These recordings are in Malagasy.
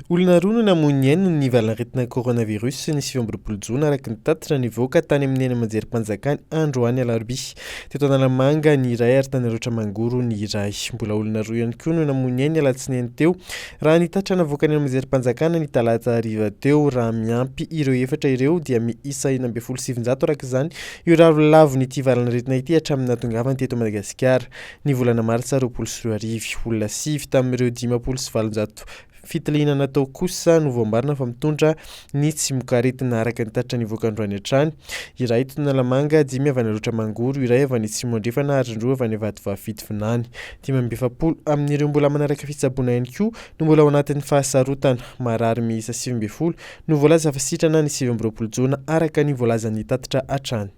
Olona roa no namoy ny ainy noho ny valanaretina coronavirus ny 29 jona araka ny tatitra nivoaka tany amin'ny haino aman-jerim-panjakana androany alarobia. Teto Analamanga ny iray ary tany Alaotra Mangoro ny iray. Mbola olona roa ihany koa no namoy ny ainy ny alatsinainy teo raha ny tatitra navoakan'ny haino aman-jerim-panjakana ny talata hariva teo. Raha miampy ireo efatra ireo dia miisa 916 araka izany io ravilavon'ity valanaretina ity hatramin'ny nahatongavany teto Madagasikara ny volana martsa 2020. Olona sivy tamin'ireo 850 Fitiliana natao kosa no voamarina fa mitondra ny tsimokaretina, araka ny tatitra nivoaka androany hatrany. Iray eto Analamanga, dimy avy any Alaotra Mangoro, iray avy any Atsimo Andrefana ary ny roa avy any Vatovavy Fitovinany. 45 amin'ireo mbola manaraka fitsaboana ihany koa no mbola ao anatin'ny fahasarotana. Marary miisa 19 no voalaza fa sitrana ny 29 jona, araka ny voalazan'ny tatitra hatrany.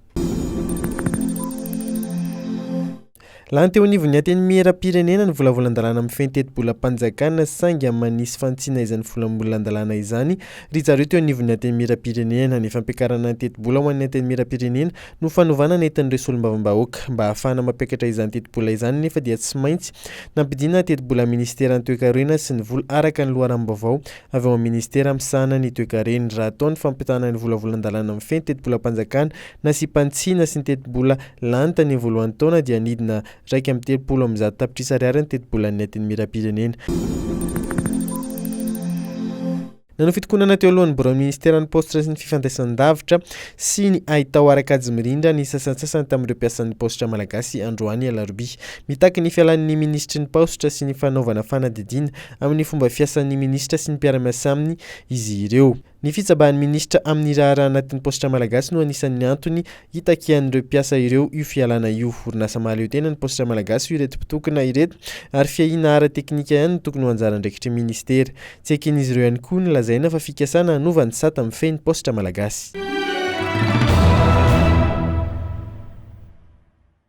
Lany teo anivon'ny Antenimierampirenena ny volavolan-dalàna mifehy ny tetibolam-panjakana saingy manisy fanitsiana izany volavolan-dalàna izany ry zareo teo anivon'ny Antenimierampirenena. Ny fampiakarana ny tetibola ho an'ny Antenimierampirenena no fanovana nentin'ireo solombavambahoaka. Mba hahafahana mampiakatra izany tetibola izany nefa dia tsy maintsy nampidinana tetibola ministeran'ny toekarena sy ny vola araka ny loharanom-baovao avy ao amin'ny ministera misahana ny toekarena. Raha atao ny fampitahana ny volavolan-dalàna mifehy ny tetibolam-panjakana Nasiam-panitsiana sy ny tetibola lany tany amin'ny voalohan'ny taona dia nidina 131 tapitrisa ariary ny tetibolan'ny Antenimierampirenena. Nanao fitokonana teo alohan'ny biraon'ny ministeran'ny paositra sy ny fifandraisan-davitra sy ny haitao ara-kajy mirindra ny sasantsasany tamin'ireo mpiasan'ny paositra malagasy androany alarobia. Mitaky ny fialan'ny minisitry ny paositra sy ny fanaovana fanadihadiana amin'ny fomba fiasan'ny minisitra sy ny mpiara-miasa aminy izy ireo. Ny fitsabahan'ny minisitra amin'ny raharaha anatin'ny paositra malagasy no anisan'ny antony hitakian'ireo mpiasa ireo io fialana io. Orinasa mahaleo tena ny paositra malagasy hoy ireto mpitokona ireto ary fiahiana ara-teknika ihany no tokony ho anjara andraikitry ny minisitera. Tsy eken'izy ireo ihany koa ny lazaina fa fikasana hanova ny sata mifehy ny paositra malagasy.